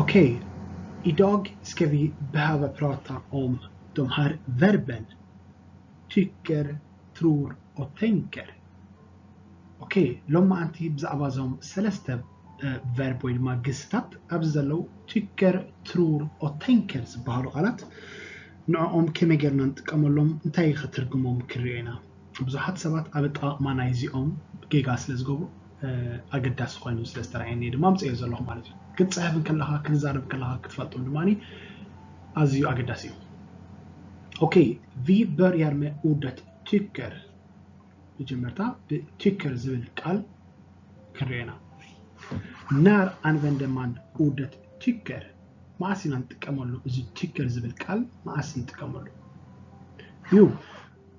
Okej, idag ska vi behöva prata om de här verben tycker, tror och tänker. ኦኬ፣ ሎማዓንቲ ብዛዕባ እዞም ሰለስተ ቨርብ ወይ ድማ ግስታት ኣብዚ ዘለዉ tycker, tror och tänker ዝበሃሉ ቃላት ንዕኦም ከመይ ጌርና ንጥቀመሎም እንታይ ከትርጉሞም ክንሪኦ ኢና። ብዙሓት ሰባት ኣብ ኣጠቓቕማ ናይዚኦም ጌጋ ስለ ዝገብሩ ኣገዳሲ ኮይኑ ስለ ዝተረኣየኒ ድማ ኣምፅኦ ዘለኹ ማለት እዩ። ክትፅሕፍ እንከለኻ ክትዛረብ እንከለኻ ክትፈልጦም ድማ ኣዝዩ ኣገዳሲ እዩ። ኦኬ፣ vi börjar med ordet tycker። መጀመርታ ብ tycker ዝብል ቃል ክንሪኦ ኢና። När använder man ordet tycker? መዓስ ኢና ንጥቀመሉ እዚ tycker ዝብል ቃል? መዓስ ንጥቀመሉ? Jo,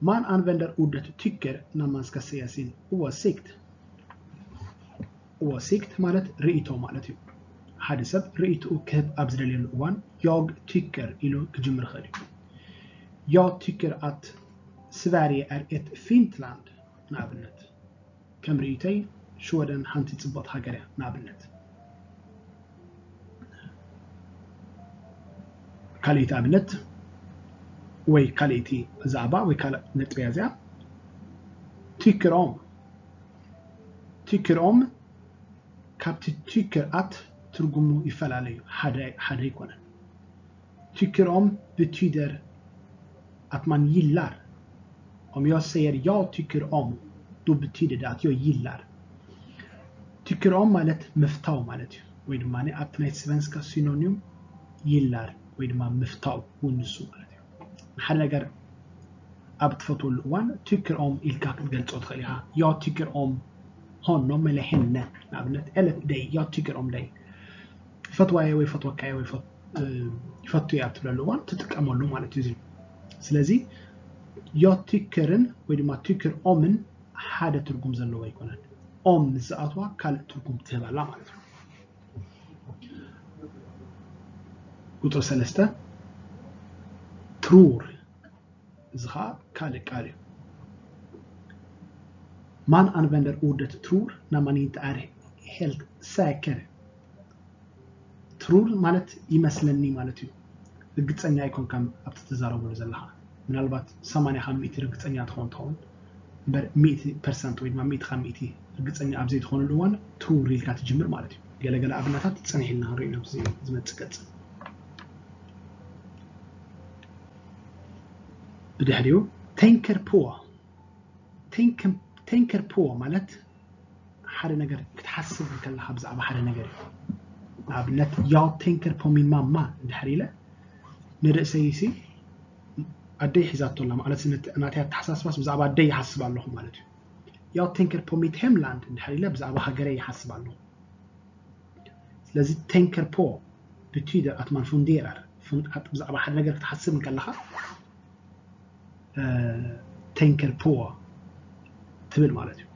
man använder ordet tycker när man ska säga sin åsikt. Åsikt ማለት ርእይቶ ማለት እዩ። ሓደ ሰብ ርእይትኡ ክህብ ኣብ ዝደልየሉ እዋን jag tycker ኢሉ ክጅምር ይኽእል እዩ። Jag tycker att Sverige är ett fint land ንኣብነት። ከም ርእይቶይ ሽወደን ሓንቲ ፅብቕቲ ሃገር እያ ንኣብነት። ካልኣይቲ ኣብነት ወይ ካልኣይቲ ዛዕባ ወይ ካልእ ነጥቢ እያ እዚኣ። Tycker om. Tycker om ካብቲ tycker att ትርጉሙ ይፈላለ እዩ፣ ሓደ ኣይኮነን። Tycker om betyder att man gillar. Om jag säger jag tycker om, då betyder det att jag gillar. Tycker om ማለት ምፍታው ማለት እዩ፣ ወይ ድማ ኣብቲ ናይ ስቨንስካ ሲኖኒም gillar ወይ ድማ ምፍታው እውን ንሱ ማለት እዩ። ንሓደ ነገር ኣብ ትፈትወሉ እዋን tycker om ኢልካ ክትገልጾ ትኽእል ኢኻ። Jag tycker om honom eller henne ንኣብነት፣ eller dig, jag tycker om dig። ይፈትዋየ ወይ ፈትወካየ ወይ ይፈቱ እያ ኣብ ትብለሉ እዋን ትጥቀመሉ ማለት እዩ። ስለዚ jag tycker ን ወይ ድማ tycker om ን ሓደ ትርጉም ዘለዎ ኣይኮነን። Om ምስ ዝኣትዋ ካልእ ትርጉም ትህብ ኣላ ማለት እዩ። ቁፅሪ ሰለስተ፣ tror። እዚ ኸዓ ካልእ ቃል እዩ። Man använder ordet tror när man inte är helt säker. Tror ማለት ይመስለኒ ማለት እዩ። ርግፀኛ ኣይኮንካን ኣብቲ ትዛረበሉ ዘለኻ። ምናልባት ሰማንያ ካብ ሚእቲ ርግፀኛ ትኾን ትኸውን እምበር፣ ሚእቲ ፐርሰንት ወይ ድማ ሚእቲ ካብ ሚእቲ ርግፀኛ ኣብ ዘይትኾነሉ እዋን tror ኢልካ ትጅምር ማለት እዩ። ገለገለ ኣብነታት ፅንሕ ኢልና ክንሪኦ ኢና ኣብዚ ዝመፅእ ገፅ። ብድሕሪኡ tänker på። Tänker på ማለት ሓደ ነገር ክትሓስብ እንከለኻ ብዛዕባ ሓደ ነገር እዩ። ንኣብነት jag tänker på min mamma እንድሕር ኢለ ንርእሰይሲ ኣደይ ሒዛቶ ኣላ ማለት ናተይ ኣተሓሳስባስ ብዛዕባ ኣደይ ይሓስብ ኣለኹ ማለት እዩ። Jag tänker på mitt hemland እንድሕር ኢለ ብዛዕባ ሃገረይ ይሓስብ ኣለኹ። ስለዚ tänker på betyder att man funderar። ብዛዕባ ሓደ ነገር ክትሓስብ እንከለኻ tänker på ትብል ማለት እዩ።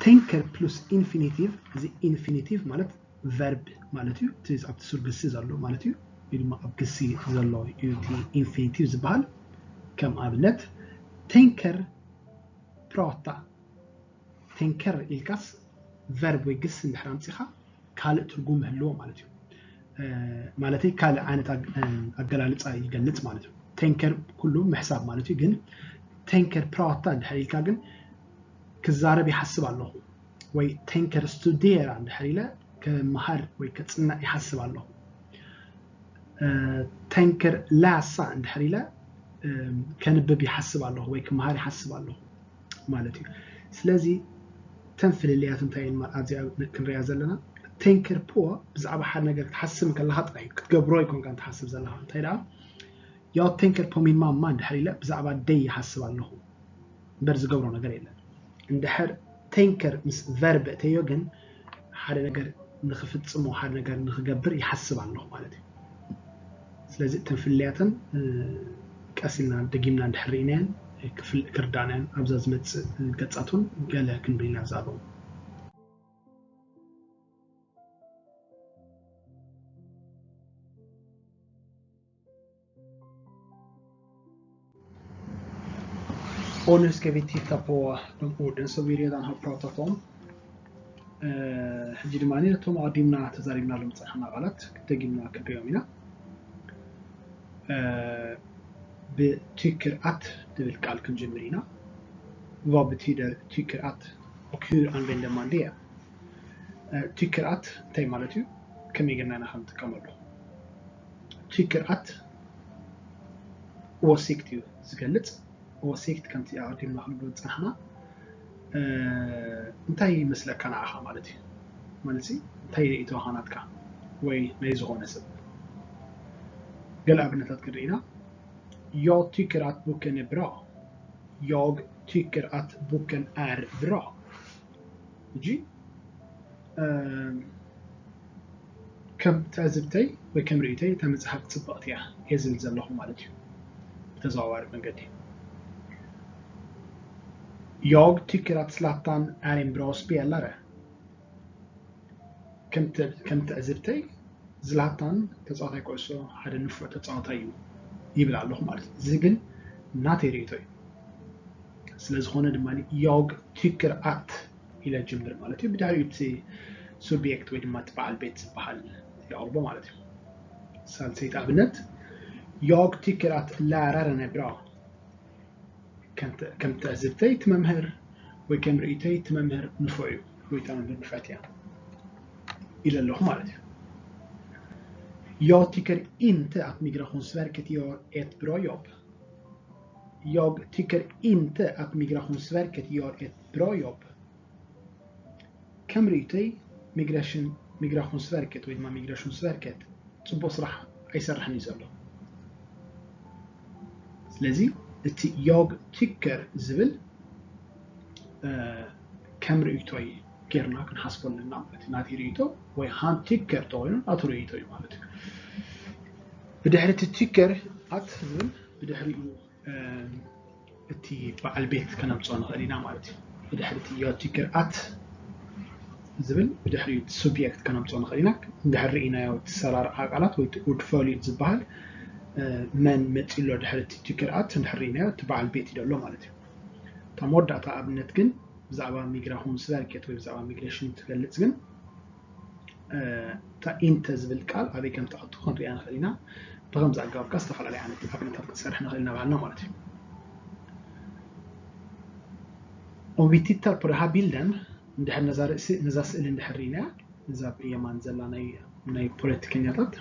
Tänker plus infinitiv፣ እዚ infinitiv ማለት verb ማለት እዩ። እቲ ኣብቲ ሱር ግሲ ዘሎ ማለት እዩ፣ ወይ ድማ ኣብ ግሲ ዘሎ እዩ እቲ infinitiv ዝበሃል። ከም ኣብነት tänker prata። Tänker ኢልካስ verb ወይ ግሲ እንድሕር ኣምፂኻ ካልእ ትርጉም ይህልዎ ማለት እዩ። ማለተይ ካልእ ዓይነት ኣገላልፃ ይገልፅ ማለት እዩ። Tänker ኩሉ ምሕሳብ ማለት እዩ። ግን tänker prata እንድሕር ኢልካ ግን ክዛረብ ይሓስብ ኣለኹ ወይ tänker studera እንድሕር ኢለ ክመሃር ወይ ከፅንዕ ይሓስብ ኣለኹ። Tänker läsa እንድሕር ኢለ ከንብብ ይሓስብ ኣለኹ ወይ ክመሃር ይሓስብ ኣለኹ ማለት እዩ። ስለዚ እተን ፍልልያት እንታይ እየን ኣብዚኣ ክንሪኣ ዘለና? Tänker på ብዛዕባ ሓደ ነገር ክትሓስብ እንከለኻ ጥራይ ክትገብሮ ኣይኮንካን ትሓስብ ዘለኻ። እንታይ ደኣ jag tänker på min mamma እንድሕር ኢለ ብዛዕባ ኣደይ ይሓስብ ኣለኹ እምበር ዝገብሮ ነገር የለን። እንድሕር tänker ምስ verb እተዮ ግን ሓደ ነገር ንኽፍፅሞ ሓደ ነገር ንኽገብር ይሓስብ ኣለኹ ማለት እዩ። ስለዚ እተን ፍልልያተን ቀስ ኢልና ደጊምና እንድሕር ርኢናየን ክርዳእናየን ኣብዛ ዝመፅእ ገፃት እውን ገለ ክንብል ኢና ብዛዕባኡ። Och nu ska vi titta på de orden som vi redan har pratat om. ሕጂ ድማ ነቶም ኣቐዲምና ተዛሪብናሎም ዝፀናሕና ቃላት ደጊምና ክንሪኦም ኢና። ብ tycker att ዝብል ቃል ክንጅምር ኢና። Vad betyder tycker att och hur använder man det? Tycker att እንታይ ማለት እዩ? ከመይ ጌርና ኢና ክንጥቀመሉ? Tycker att åsikt እዩ ዝገልፅ። Åsikt ከምቲ ኣቐዲምና ክንብሎ ዝፀናሕና እንታይ ይመስለካ ንዓኻ ማለት እዩ። ማለት እንታይ ርእይቶኻ ናትካ ወይ ናይ ዝኾነ ሰብ። ገለ ኣብነታት ክንርኢ ኢና። Jag tycker att boken är bra. Jag tycker att boken är bra. ሕጂ ከም ትዕዝብተይ ወይ ከም ርእይቶይ እታ መፅሓፍ ፅብቕቲ እያ እየ ዝብል ዘለኹ ማለት እዩ። ብተዘዋዋሪ መንገዲ Jag tycker att Zlatan är en bra spelare. ከም ትዕዝብተይ ዝላታን ተፃዋታይ ኩዕሶ ሓደ ንፉዕ ተፃዋታይ እዩ ይብል ኣለኹ ማለት እዩ። እዚ ግን ናተይ ርእይቶ እዩ። ስለዝኾነ ድማ jag tycker att ኢለ ጅምር ማለት እዩ። ብድሕሪኡ እቲ ሱብየክት ወይ ድማ እቲ በዓል ቤት ዝበሃል የቕርቦ ማለት እዩ። ሳልሰይቲ ኣብነት jag tycker att läraren är bra. ከም ትዕዝብተይ እቲ መምህር ወይ ከም ርእይቶይ እቲ መምህር ንፉዕ እዩ ወይ እታ መምህር ንፍዕቲ እያ ኢለ ኣለኹ ማለት እዩ። Jag tycker inte att Migrationsverket gör ett bra jobb. Jag tycker inte att Migrationsverket gör ett bra jobb. ከም ርእይቶይ ሚግሬሽን ሚግራሽንስቨርኬት ወይ ድማ ሚግሬሽንስቨርኬት ፅቡቅ ስራሕ ኣይሰርሕን እዩ ዘሎ። ስለዚ እቲ jag tycker ዝብል ከም ርእይቶይ ጌርና ክንሓስቦ ኣለና ማለት እዩ። ናተይ ርእይቶ ወይ han tycker ተኮይኑ ናቱ ርእይቶ እዩ ማለት እዩ። ብድሕሪ እቲ tycker att ዝብል ብድሕሪኡ እቲ በዓል ቤት ከነምፅኦ ንኽእል ኢና ማለት እዩ። ብድሕሪ እቲ jag tycker att ዝብል ብድሕሪኡ እቲ ሱብየክት ከነምፅኦ ንኽእል ኢና። እንድሕር ርኢናዮ እቲ ሰራርዓ ቃላት ወይ እቲ ordföljd ዝበሃል መን መፂኡ ኣሎ ድሕሪ እቲ tycker att እንድሕር ርኢናዮ እቲ በዓል ቤት እዩ ዘሎ ማለት እዩ። እታ መወዳእታ ኣብነት ግን ብዛዕባ ሚግራሽንስቨርኬት ወይ ብዛዕባ ሚግሬሽን ትገልፅ ግን እታ inte ዝብል ቃል ኣበይ ከም ትኣቱ ክንሪኣ ንኽእል ኢና። ብኸምዚ ኣገባብ ከኣ ዝተፈላለዩ ዓይነት ኣብነታት ክንሰርሕ ንኽእል ኢና በሃልና ማለት እዩ። Om vi tittar på den här bilden, እንድሕር ነዛ ርእሲ ነዛ ስእሊ እንድሕር ርኢናያ፣ እዛ ብየማን ዘላ ናይ ናይ ፖለቲከኛታት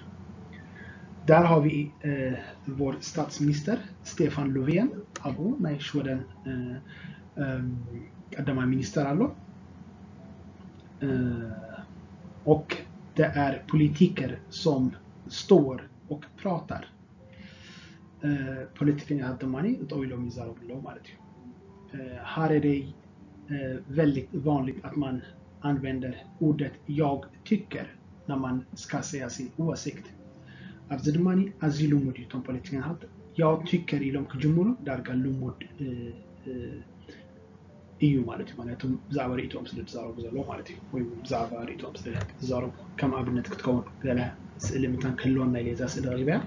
Där har vi vår statsminister Stefan Löfven, ኣብኡ ናይ ሽወደን ቀዳማይ ሚኒስተር ኣሎ። Och det är politiker som står och pratar. ፖለቲከኛታት ድማ ጠጠው ኢሎም ይዛረቡ ኣለዉ ማለት እዩ። Här är det väldigt vanligt att man använder ordet jag tycker när man ska säga sin åsikt. ኣብዚ ድማ ኣዝዩ ልሙድ እዩ። እቶም ፖለቲከኛታት jag tycker ኢሎም ክጅምሩ ዳርጋ ልሙድ እዩ ማለት እዩ። ምክንያቱ ብዛዕባ ርእይቶኦም ስለ ዝዛረቡ ዘለዉ ማለት እዩ፣ ወይ ብዛዕባ ርእይቶኦም ስለ ዝዛረቡ። ከም ኣብነት ክትከውን ገለ ስእሊ ምታን ክህልወና ኢለ እዛ ስእሊ ረኺበያ።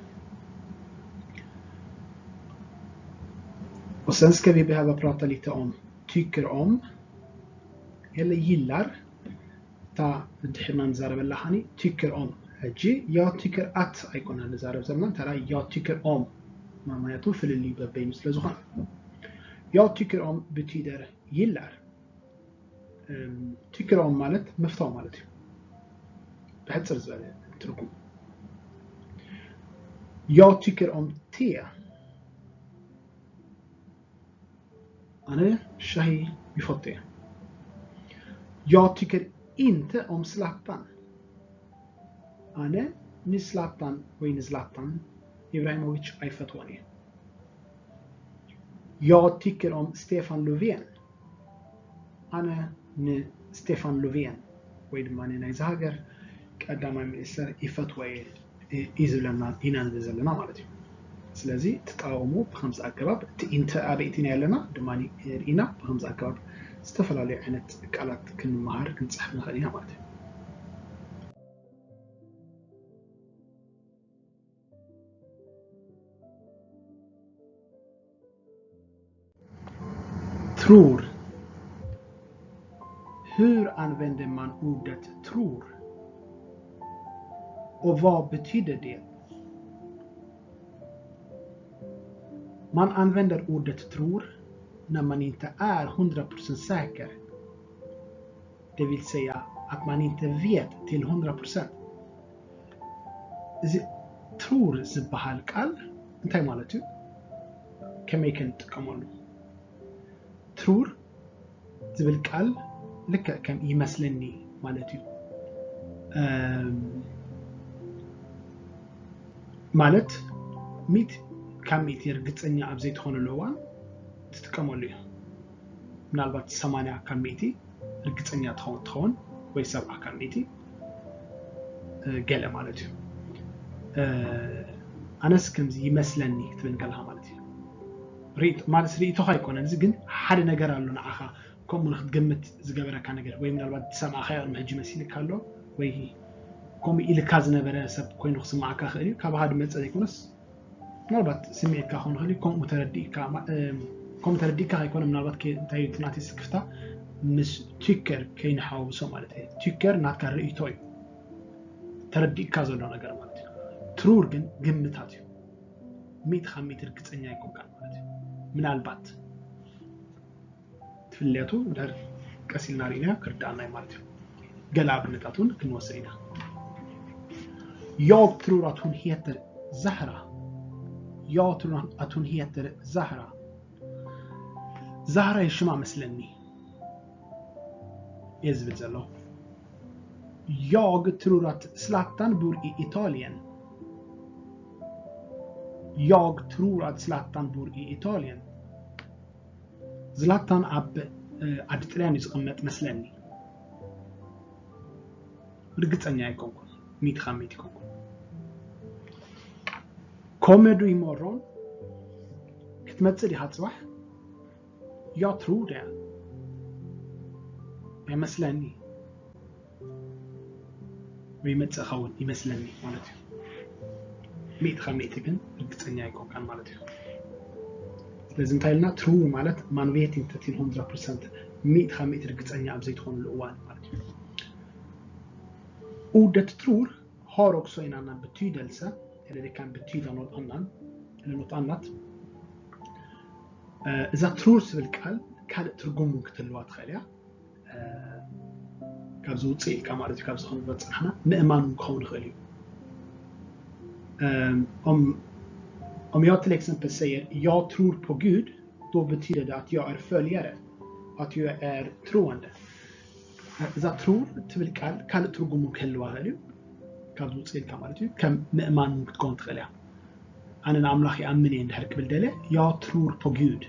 Och sen ska vi behöva prata lite om tycker om eller gillar. እታ ድሕርና ንዛረበላ ኻኒ tycker om። ሕጂ jag tycker att ኣይኮና ንዛረብ ዘለና፣ እንተራ jag tycker om። ምክንያቱ ፍልልዩ በበይኑ ስለ ዝኾነ። Jag tycker om betyder gillar. Tycker om ማለት ምፍታው ማለት እዩ። ብሕፅር ዝበለ ትርጉም። Jag tycker om te. ኣነ ሻሂ ይፈቱ እየ። Jag tycker inte om Zlatan. ኣነ ንስላታን ወይ ንዝላታን ኢብራሂሞቪች ኣይፈትዎን እየ። Jag tycker om Stefan Löfven. ኣነ ንስቴፋን ሎቬን ወይ ድማ ናይዚ ሃገር ቀዳማይ ሚኒስተር ይፈትዎ እየ እዩ ዝብለና ኢና ንብል ዘለና ማለት እዩ። ስለዚ እቲ ተቃውሞ ብከምዚ ኣገባብ እቲ ኢንተ ኣበይ እቲና ኣለና ድማ ርኢና ብከምዚ ኣገባብ ዝተፈላለዩ ዓይነት ቃላት ክንመሃር ክንፅሕፍ ንኽእል ኢና ማለት እዩ። Tror. Hur använder man ordet tror? Och vad betyder det? Man använder ordet tror när man inte är hundra procent säker. Det vill säga att man inte vet till hundra procent. እዚ ትሩር ዝበሃል ቃል እንታይ ማለት እዩ? ከመይ ከ ንጥቀመሉ? ትሩር ዝብል ቃል ልክዕ ከም ይመስለኒ ማለት እዩ። ማለት ሚእቲ ካብ ሚእቲ ርግፀኛ ኣብ ዘይትኾነሉ እዋን ትጥቀመሉ እዩ። ምናልባት ሰማንያ ካብ ሚእቲ ርግፀኛ ትኸውን ትኸውን ወይ ሰብዓ ካብ ሚእቲ ገለ ማለት እዩ። ኣነስ ከምዚ ይመስለኒ ክትብል ከለካ ማለት እዩ። ማለት ርእይቶኻ ኣይኮነን እዚ፣ ግን ሓደ ነገር ኣሎ ንዓኻ ከምኡ ንክትገምት ዝገበረካ ነገር፣ ወይ ምናልባት ዝሰማዕካዮ ቅድሚ ሕጂ መሲልካ ኣሎ፣ ወይ ከምኡ ኢልካ ዝነበረ ሰብ ኮይኑ ክስማዓካ ይኽእል እዩ። ካባኻ ዝመፀ ዘይኮነስ ምናልባት ስምዒትካ ክኸውን ይኽእል እዩ። ከምኡ ተረዲእካ ከምኡ ተረዲእካ ከይኮነ ምናልባት እንታይ እዩ እቲ ናተይ ስክፍታ ምስ ቲከር ከይንሓዋውሶ ማለት እዩ። ቲከር ናትካ ርእይቶ እዩ፣ ተረዲእካ ዘሎ ነገር ማለት እዩ። ትሩር ግን ግምታት እዩ። ሚእቲ ካብ ሚእቲ ርግፀኛ ኣይኮንካን ማለት እዩ። ምናልባት ትፍለያቱ ድሕር ቀስ ኢልና ርኢናዮ ክርዳኣና እዩ ማለት እዩ። ገለ ኣብነታት እውን ክንወስድ ኢና። Jag tror att hon heter Zahra. Jag tror att hon heter Zahra. ዛህራ እዩ ሽማ መስለኒ እየ ዝብል ዘለኹ። Jag tror att Zlatan bor i Italien. Jag tror att Zlatan bor i Italien. ዝላታን ኣብ ዓዲ ጥልያን እዩ ዝቕመጥ መስለኒ። ርግፀኛ ኣይኮንኩን፣ ሚእቲ ካብ ሚእቲ ኣይኮንኩን። Kommer du imorgon? ክትመፅእ ዲኻ ፅባሕ? Jag tror det. ይመስለኒ። ወይ መፅእ ኸውን ይመስለኒ ማለት እዩ። ሚእቲ ካብ ሚእቲ ግን ርግፀኛ ኣይኮንካን ማለት እዩ። ስለዚ እንታይ ኢልና? ትሩር ማለት man vet inte till hundra procent፣ ሚእቲ ካብ ሚእቲ ርግፀኛ ኣብ ዘይትኾንሉ እዋን ማለት እዩ። Ordet tror har också en annan betydelse, eller det kan betyda något annat, eller något annat. እዛ ትሩር ዝብል ቃል ካልእ ትርጉም እውን ክትህልዋ ትኽእል እያ። ካብዚ ውፅእ ኢልካ ማለት እዩ። ካብዚ ክንበፅሕ ንሕና ምእማን እውን ክኸውን ይኽእል እዩ። Om jag till exempel säger jag tror på Gud, då betyder det att jag är följare, att jag är troende. እዛ ትሩር ትብል ቃል ካልእ ትርጉም እውን ክህልዋ ይኽእል እዩ። ካብዚ ውፅእ ኢልካ ማለት እዩ። ከም ምእማን እውን ክትከውን ትኽእል እያ። ኣነ ንኣምላኽ ይኣምን እየ እንድሕር ክብል ደለ jag tror på Gud፣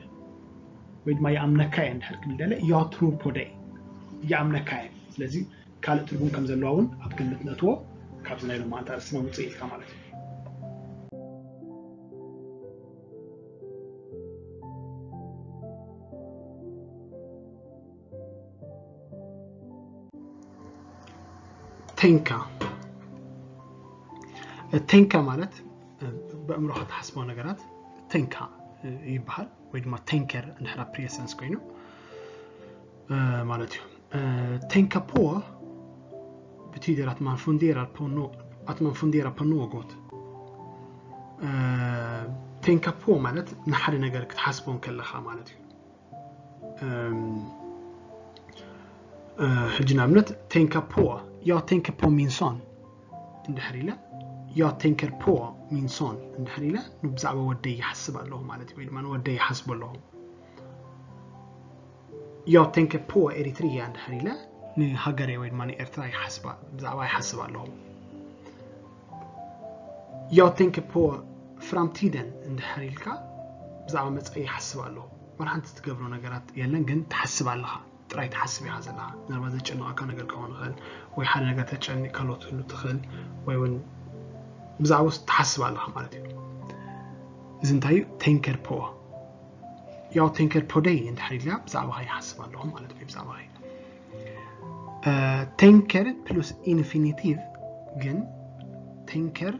ወይ ድማ ይኣምነካ እየ እንድሕር ክብል ደለ jag tror på dig፣ ይኣምነካ እየ። ስለዚ ካልእ ትርጉም ከም ዘለዋ እውን ኣብ ግምት ነእትዎ። ካብዚ ናይ ሎማዓንቲ ኣርእስትና ውፅእ ኢልካ ማለት እዩ። Tänka። Tänka ማለት ብኣእምሮኻ ትሓስቦ ነገራት tänka ይበሃል፣ ወይ ድማ tänker እንድሕር ኣብ present ኮይኑ ማለት እዩ። Tänka på betyder att man funderar på nå-, att man funderar på något. Tänka på ማለት ንሓደ ነገር ክትሓስቦ እንከለኻ ማለት እዩ። ሕጂ ንኣብነት tänka på፣ jag tänker på min son እንድሕር ኢለ፣ jag tänker på min son እንድሕር ኢለ፣ ብዛዕባ ወደይ ይሓስብ ኣለኹ ማለት እዩ፣ ወይ ድማ ንወደይ ይሓስብ ኣለኹ። Jag tänker på Eritrea እንድሕር ኢለ፣ ንሃገረይ ወይ ድማ ንኤርትራ ይሓስባ፣ ብዛዕባ ይሓስብ ኣለኹ። Jag tänker på framtiden እንድሕር ኢልካ፣ ብዛዕባ መጻኢ ይሓስብ ኣለኹ። ወላ ሓንቲ ትገብሮ ነገራት የለን፣ ግን ትሓስብ ኣለኻ። ጥራይ ትሓስብ ኢኻ ዘለኻ። ምናልባት ዘጨንቐካ ነገር ክኸውን ይኽእል፣ ወይ ሓደ ነገር ተጨኒቕካሉ ክትህሉ ትኽእል፣ ወይ እውን ብዛዕባ ውስጥ ትሓስብ ኣለኻ ማለት እዩ። እዚ እንታይ እዩ? Tänker på። Jag tänker på dig እንድሕር ኢልካ ብዛዕባኻ ይሓስብ ኣለኹ ማለት እዩ። ብዛዕባኻ። Tänker plus infinitiv ግን tänker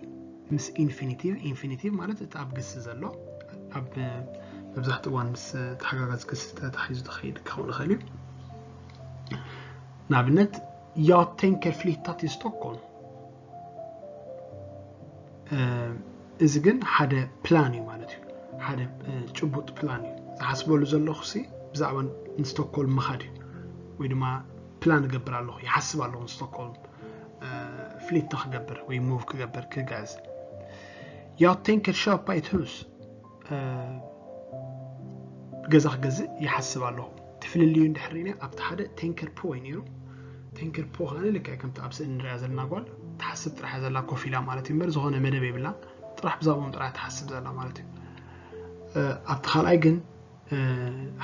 ምስ infinitiv፣ infinitiv ማለት እቲ ኣብ ግሲ ዘሎ፣ ኣብ መብዛሕትኡ እዋን ምስ ተሓጋጋዚ ግሲ ተታሒዙ ዝኸይድ ክኸውን ይኽእል እዩ። ንኣብነት፣ jag tänker flytta till Stockholm። እዚ ግን ሓደ ፕላን እዩ ማለት እዩ። ሓደ ጭቡጥ ፕላን እዩ። ዝሓስበሉ ዘለኹ ሲ ብዛዕባ ንስቶክሆልም ምኻድ እዩ። ወይ ድማ ፕላን እገብር ኣለኹ፣ ይሓስብ ኣለኹ ንስቶክሆልም ፍሊት ክገብር ወይ ሙቭ ክገብር፣ ክጋዝ። Jag tänker köpa ett hus. ገዛ ክገዝእ ይሓስብ ኣለኹ። ትፍልልዩ እንድሕር ርኢና ኣብቲ ሓደ ቴንከር ፖ እዩ ነይሩ። ቴንከር ፖ ከኣ ልክዕ ከምቲ ኣብ ስእሊ ንሪኣ ዘለና ጓል ትሓስብ ጥራሕ ዘላ ኮፍ ኢላ ማለት እዩ እምበር ዝኾነ መደብ የብላ። ጥራሕ ብዛዕባኦም ጥራሕ ትሓስብ ዘላ ማለት እዩ። ኣብቲ ካልኣይ ግን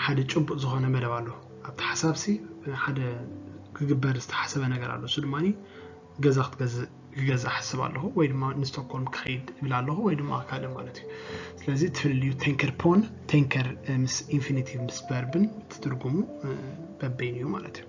ሓደ ጭቡጥ ዝኾነ መደብ ኣሎ። ኣብቲ ሓሳብሲ ሓደ ክግበር ዝተሓሰበ ነገር ኣሎ። እሱ ድማ ገዛ ክትገዝእ ክገዝእ ሓስብ ኣለኹ ወይ ድማ ንስቶክሆልም ክኸይድ እብል ኣለኹ ወይ ድማ ካልእ ማለት እዩ። ስለዚ እቲ ፍልልዩ ቴንከር ፖን ቴንከር ምስ ኢንፊኒቲቭ ምስ ቨርብን ትትርጉሙ በበይኑ እዩ ማለት እዩ።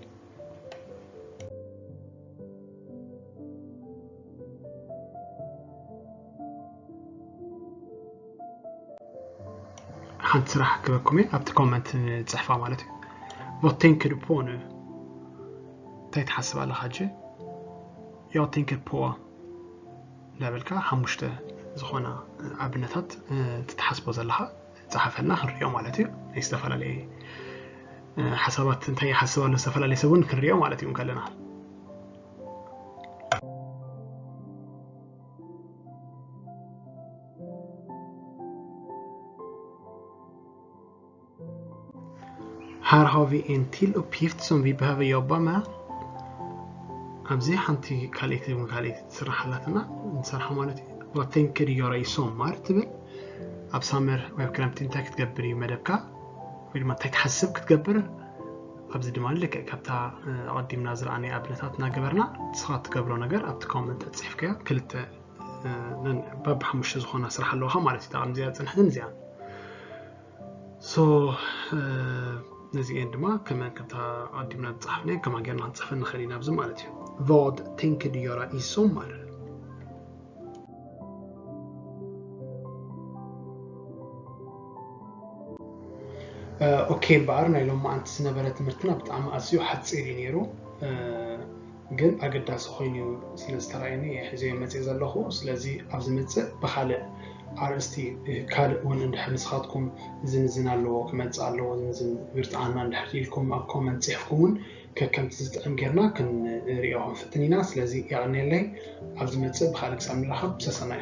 ሓንቲ ስራሕ ክበኩም እየ ኣብቲ ኮመንት ንፅሕፋ ማለት እዩ። Vad tänker du på nu? እንታይ ትሓስብ ኣለኻ ሕጂ? Jag tänker på እንዳበልካ ሓሙሽተ ዝኾና ኣብነታት ትትሓስቦ ዘለኻ ፃሓፈልና ክንሪኦ ማለት እዩ። ናይ ዝተፈላለየ ሓሳባት እንታይ ይሓስብ ኣሎ ዝተፈላለየ ሰብ እውን ክንሪኦ ማለት እዩ ከለና። Här har vi en till uppgift som vi behöver jobba med. ኣብዚ ሓንቲ ካልኣይቲ እውን ካልኣይቲ ትስራሕ ኣላትና ንሰርሓ ማለት እዩ። Vad tänker du göra i sommar ትብል። ኣብ ሳመር ወይ ኣብ ክረምቲ እንታይ ክትገብር እዩ መደብካ ወይ ድማ እንታይ ትሓስብ ክትገብር። ኣብዚ ድማ ልክዕ ካብታ ኣቐዲምና ዝረኣናዮ ኣብነታት እናገበርና ንስኻ ትገብሮ ነገር ኣብቲ ኮመንት ፅሒፍካዮ ክልተ በብሓሙሽተ ዝኾና ስራሕ ኣለዋኻ ማለት እዩ። ከምዚኣ ፅንሕትን እዚኣ ሶ ነዚኤን ድማ ከመን ከምታ ኣዲምና ዝፀሓፍናዮ ከማ ጌርና ክንፅሕፈን ንኽእል ኢና ኣብዚ ማለት እዩ። Vad tänker du göra i sommar? ኦኬ እምበኣር ናይ ሎማዓንቲ ዝነበረ ትምህርትና ብጣዕሚ ኣዝዩ ሓፂር እዩ ነይሩ። ግን ኣገዳሲ ኮይኑ ስለ ዝተረኣየኒ እየ ሒዘዮ መፅእ ዘለኹ። ስለዚ ኣብ ዝመፅእ ብካልእ ኣርእስቲ ካልእ እውን እንድሕር ንስኻትኩም እዝን እዝን ኣለዎ ክመፅእ ኣለዎ እዝን እዝን ይርትዓና እንድሕር ኢልኩም ኣብ ኮመንት ፅሕፍኩም እውን ከከምቲ ዝጥዕም ጌርና ክንሪኦ ክንፍትን ኢና። ስለዚ የቐንየለይ። ኣብ ዝመፅእ ብካልእ ክሳብ ንራኸብ ሰሰናዩ።